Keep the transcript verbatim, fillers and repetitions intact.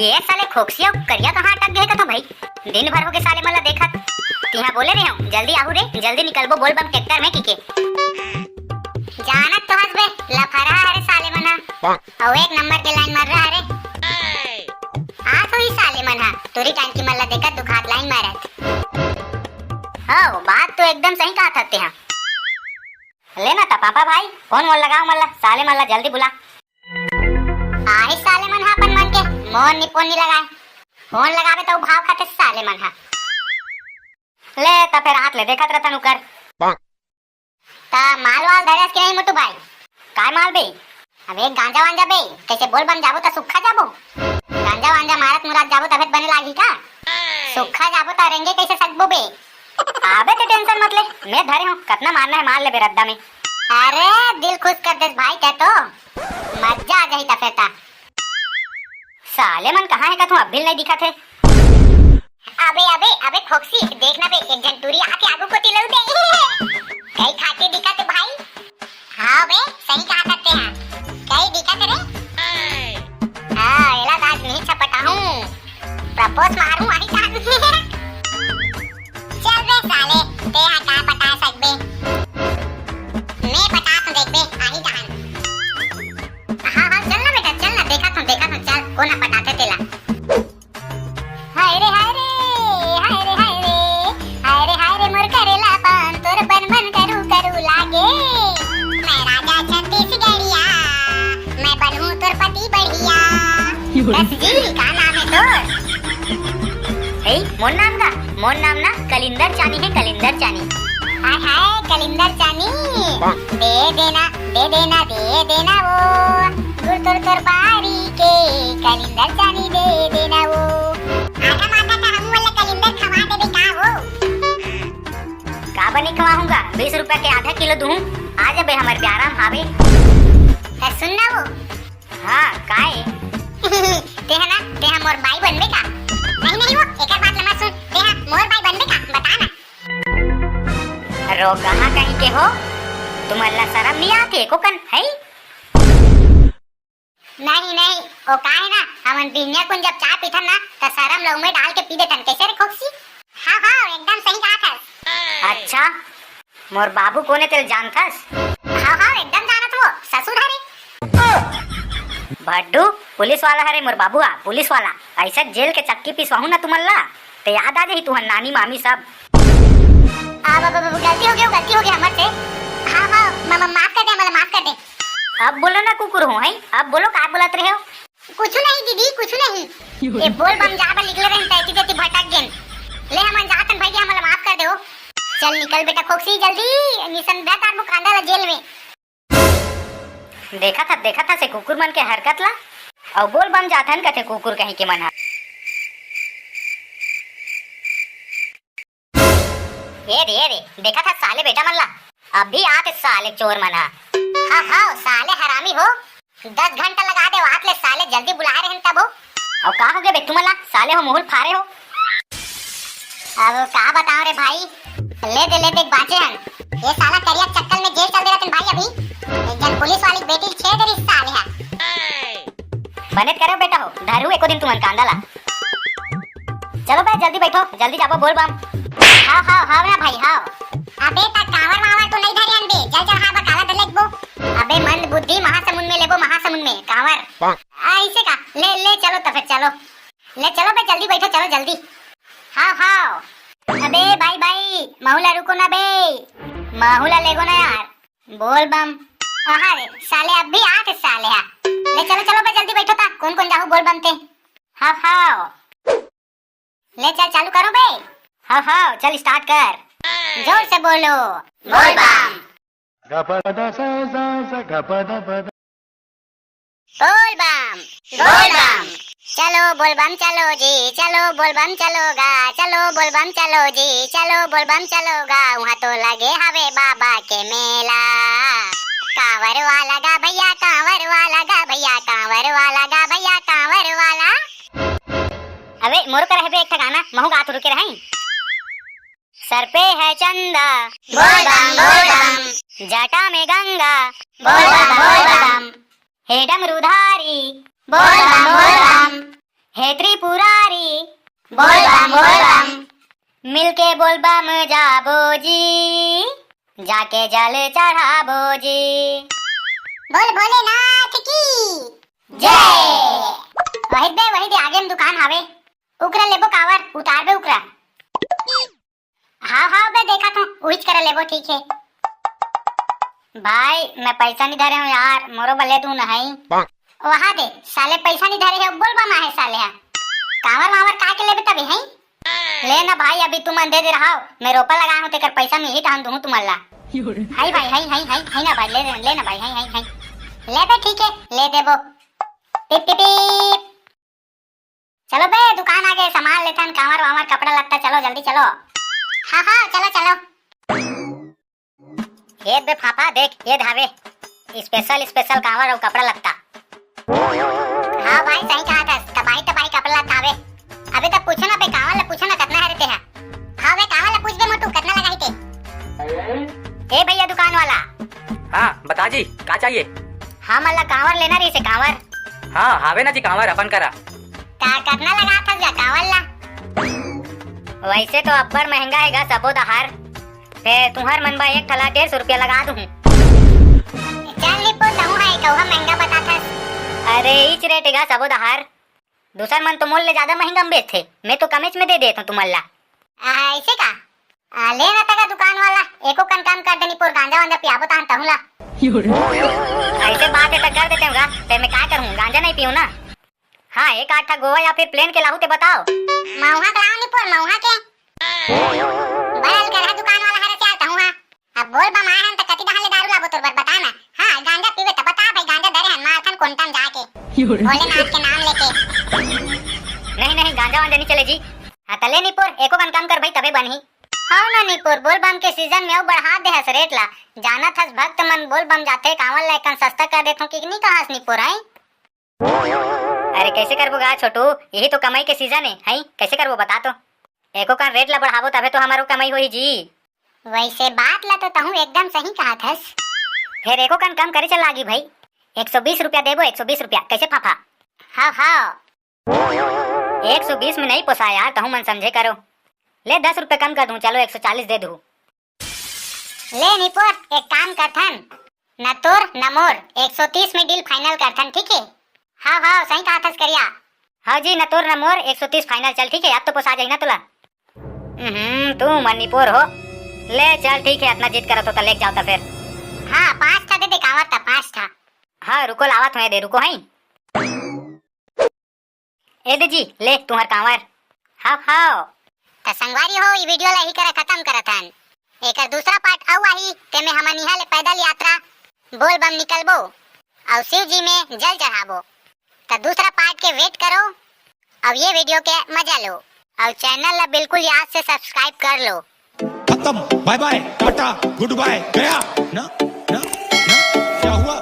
ये साले खोकसी अउ करिया कहाँ अटक गए कथों भाई? दिन भर होगे साले मन ला देखत। तिहा बोले रहे हूँ, जल्दी आहू रे, जल्दी निकलबो बोल बम ट्रैक्टर में कहिके। जानत तो हस बे, लफरा हरे साले मन हा। अउ एक नंबर के लाइन मार रहा हरे। आत होही साले मन हा, टूरी टंकी मन ला देखत दुखात लाइन मारत। हव, बात तो एकदम सही कहा था तेहा। ले ना त पापा भाई, फोन वोन लगाव मन ला, साले मन ला जल्दी बुला। आही साले मन हा अपन मन के, मोर नी फोन नी लगाए। फोन लगाबे त भाव खाते साले मन हा। ले त फेर हाथ ले देखत रहथन उकर। त माल वाल धरे हस कि नहीं मोटू भाई? काय माल बे? अबे गांजा वांजा बे, कैसे बोल बम जाबो त सुक्खा जाबो? गांजा वांजा मारत मुरात जाबो तभे त बने लागही का? सुक्खा जाबो त रेंगे कैसे सकबो बे? अबे ते टेंशन मत ले, मैं धरे हूँ, कतना मारना है मार ले बे रद्दा में। अरे दिल खुश कर देस भाई तैं तो, मजा आ जाही त फेर त। साले मन कहाँ हे कथों, अभी नहीं दिखत हे। अबे अबे अबे खोकसी, देख ना बे, एक झन टूरी आके आगू कोती लउटे। कई खाके दिखत हे भाई। हाँ बे, सही कहा करते हैं। कई दिखत रे। हाँ, एला दाज नहीं छपटा हूँ। प्रपोज मारूं आही जान। चल बे साले, ते हा का पटा सकबे? मैं पटा तो देखबे, आही जान। हाँ हाँ, चल ना बेटा, चल ना, देखा तो, देखा तो, चल कोन पटाथे तेला। हाय रे हाय रे, हाय रे हाय रे, हाय रे हाय रे मोर करेला पान तोर बन बन करू करू लागे। मैं राजा छत्तीसगढ़िया, मैं बनहूँ तोर पति बढ़िया। कस जी, का नाम है तोर? ए, मोर नाम का? मोर नाम ना कलिंदर चानी है, कलिंदर चानी। हाय हाय, कलिंदर चानी। दे देना, दे देना, दे देना वो। गुड़ तोर तोर बारी के, कलिंदर चानी दे देना वो। आधा माथा का हम वाला कलिंदर खवा देबे का वो? का बने खवाहूँगा? बीस रुपया के आधा किलो दूँ। आ जाबे हमर प्यारा हावे। त सुन ना वो। हाँ, काय? तेहा ना, तेहा मोर बाई बनबे का? नहीं, नहीं वो, एकर बात ला मत सुन। तेहा मोर बाई बनबे का? बता ना। रोगहा कहीं के हो, तुमन ला शरम नहीं आत एको कन, है? नहीं, नहीं, वो का है ना, हमन बिहनिया कुन जब चाय पीथन ना, त शरम ला उमे डाल के पी देथन। कैसे रे खोकसी? हाँ, हाँ, एकदम सही कहा थस। अच्छा, मोर बाबू कोन हे तेला जानथस? हाँ, हाँ, एकदम जानत हो, ससुर हरे। भड्डू, पुलिस वाला हरे मोर बाबू हा, पुलिस वाला। ऐसे जेल के चक्की पिसवाहूँ ना तुमन ला, ते याद आ जाही तुहर नानी मामी सब। अब, अब, अब, गलती हो गई, गलती हो गई हमर से। हाँ, हाँ, म-, म-, माफ कर दे, मतलब माफ कर दे। अब बोलो ना कुकुर हो, हैं? अब बोलो, का बोलत रहे हो? कुछ नहीं दीदी, कुछ नहीं। ये बोल बम जाबा निकले रहे, तैती तैती भटक गेन। ले हमन जातन भैया, हमला माफ कर दे हो। चल निकल बेटा खोकसी जल्दी, निसन दा तार मुकांदा ला जेल में। देखा था, देखा था से कुकुर मन के हरकत ला। अउ बोल बम जाथन कथे कुकुर कहीं के मन हा। ए रे, ए रे, देखा था साले बेटा मन ला। अभी आत साले चोर मन हा। हाँ, हाँ, साले हरामी हो। दस घंटा लगा दे वात ले साले, जल्दी बुलाए रहन तब हो। अउ का हो गया बे तुमन ला? साले हो मुहुल फारे हो। अब का बताओ रे भाई, ले दे, ले दे, बाचे हन। ये साला करिया चक्कल में जेल चल दे रहते भाई अभी। एक जन पुलिस वाली बेटी छेद रही साले हा। बने करे बेटा हो, धरू एको दिन तुमन कांदा ला। चलो बे, जल्दी बैठो, जल्दी जाबो बोल बम। हाव, हाव, हाव ना भाई, हाव। अबे, ता कांवर वावर तो नहीं धरे अनबे, जल चढ़ाबा काला धर लेबो। अबे, मंद बुद्धि, महासमुंद में लेबो, महासमुंद में, कांवर। ऐसे का? ले, ले, चलो तो फिर चलो। ले चलो बे, जल्दी बैठो, चलो जल्दी। हाव, हाव। अबे, बाई, बाई, महू ला रुको ना बे। महू ला लेगो ना यार। बोल बम। अहा रे, साले अब भी आत हे साले हा। ले चलो, चलो बे, जल्दी बैठो ता। कौन, कौन जाहू बोल बम ते? हाव, हाव। ले चल, चालू करो बे। हाव, हाव, चल start कर। जोर से बोलो। बोल बम। बोल बम, बोल बम। चलो बोल बम चलो जी, चलो बोल बम चलो गा, चलो बोल बम चलो जी, चलो बोल बम चलो गा। उहाँ तो लगे हवे बाबा के मेला। कांवर वाला गा भैया, कांवर वाला गा भैया, कांवर वाला गा भैया, कांवर वाला। अबे मोरो कर है बे एक ठा गाना, महू गात रुके रहई। सर पे है चंदा, बोल बम, बोल बम। जटा में गंगा, बोल बम, बोल बम। हे डमरूधारी, बोल बम, बोल बम। हे त्रिपुरारी, बोल बम, बोल बम। मिलके बोल बम जाबो जी, जाके जल चढ़ाबो जी। बोल भोलेनाथ की जय। वही दे, वही दे, आगे में दुकान हावे। उकरा लेबो कांवर, उतारबे उकरा। हाव, हाव बे, देखत हूँ, उहीच करा लेबो, ठीक हे। भाई, मैं पैसा नहीं धरे हूँ यार, मोरो बले दू नहीं। वहा दे, साले पैसा नहीं धरे हे, बोल बम आहे साले हा। कांवर वांवर का के लेबे तबे, हैं? ले ना भाई, अभी तुमन दे दे रहा हो, मैं रोपा लगा हूँ, तेकर पैसा मिलही तहन दूँ तुमन ला। हाय भाई, हाय, हाय, हाय, हाय ना भाई, ले, ले, ले ना भाई, हाय, हाय, हाय। ले बे, ठीक हे, ले देबो। Tip, tip, tip. चलो बे, दुकान आगे, सामान लेथन, कांवर वांवर, कपड़ा लत्ता, चलो जल्दी चलो। हाँ, हाँ, चलो, चलो। ये बे फाफा, देख, ये धावे, special, special कांवर अउ कपड़ा लत्ता। हाँ भाई, सही कहा था, तबाही, तबाही कपड़ा लत्ता हावे। अबे तब पूछो ना बे, कांवर ला पूछो ना, कतना हरे ते हा। हाँ बे, कांवर ला पूछ बे मोटू, कतना लगाही ते। ए भैया दुकान वाला। हाँ, बता जी, का चाहिए? हमन ला कांवर लेना रहिसे, कांवर। हाँ, हावे ना जी कांवर अपन करा। का, कतना लगाथस गा कांवर ला? वैसे तो अब्बड़ महंगा हे गा सबो दहार, फेर तुंहर मन बर एक ठला डेढ़ सौ रुपया लगा दूहूँ। चल निपुर, तहूँ हा एकौहा महंगा बताथस। अरे, इच रेट हे गा सबो दहार। दूसर मन तो मोर ले जादा महंगा में बेचथे, मैं तो कमेच में दे देत हूँ तुमन ला। आ, ऐसे का? आ, ले ना तगा दुकान वाला, एको कन काम कर दे निपुर, गांजा वांजा पियाबो तहन तहूँ ला। ऐसे बात हे त कर देते हूँ गा, फेर मैं का करूँ, गांजा नहीं पीऊँ ना। हाँ, एक आध ठा गोवा या फिर प्लेन के लाहू ते बताओ। महुआ के लाओ निपुर, महुआ के। बड़ा अलगरहा दुकान वाला हरे सियाल तहूँ हा। अब बोल बम आए हन त कति डहान ले दारू लाबो तोर बर, बता ना। हाँ, गांजा पीबे त बता भाई, गांजा धरे हन मारथन कोंटा म जाके। भोलेनाथ के नाम लेके। नहीं, नहीं, गांजा वांजा नहीं चले जी। हाँ, त ले निपुर, एको कन काम कर भाई, तबे बनही। हाँ ना निपुर, बोल बम के सीजन में अउ बढ़ा दे हस रेट ला। जानत हस भक्त मन बोल बम जाथे, कांवर ला एकन सस्ता कर देथों कि नहीं कहस निपुर, हैं? अरे कैसे करबो गा छोटू, यही तो कमाई के सीजन हे, हैं? कैसे करबो बता तो? एको कन रेट ला बढ़ाबो तभे तो हमरो कमाई होही जी। वैसे बात ला तो तहूँ एकदम सही कहत हस। फेर एको कन कम करे चल लागी भाई। एक सौ बीस रुपया देबो, एक सौ बीस रुपया। कैसे फाफा? हाँ, हाँ। एक सौ बीस में नहीं पोसाय यार, तहूँ मन समझे करो। ले दस रुपया कम कर दूँ, चलो एक सौ चालीस दे दूँ। ले निपोर, एक काम करथन, न तोर न मोर, एक सौ तीस में डील फाइनल करथन, ठीक हे? हाव, हाव, सही कहत हस करिया। हाव जी, न तोर न मोर, एक सौ तीस फाइनल, चल ठीक हे, अब तो पोसा जाही ना तोला। हम्म, तू मन निपोर हो। ले चल ठीक हे, अतना जिद करत हो त लेके जाव त फेर। हाँ, पाँच ठा दे दे कांवर त, पाँच ठा। हाँ, रुको लावत हूँ, ए दे, रुको हई। ए दे जी, ले तुंहर कांवर। हाव, हाव। त संगवारी हो, ई वीडियो ला इही करा खतम करत हन। एकर दूसरा पार्ट अउ आही, तेमे हमन इहाँ ले पैदल यात्रा बोल बम निकलबो अउ शिव जी में जल चढ़ाबो। त दूसरा पार्ट के वेट करो अउ ये वीडियो के मजा लो अउ चैनल ला बिल्कुल याद से सब्सक्राइब कर लो। खत्म, बाय बाय, टाटा, गुड बाय, गया। ना, ना, ना, क्या हुआ?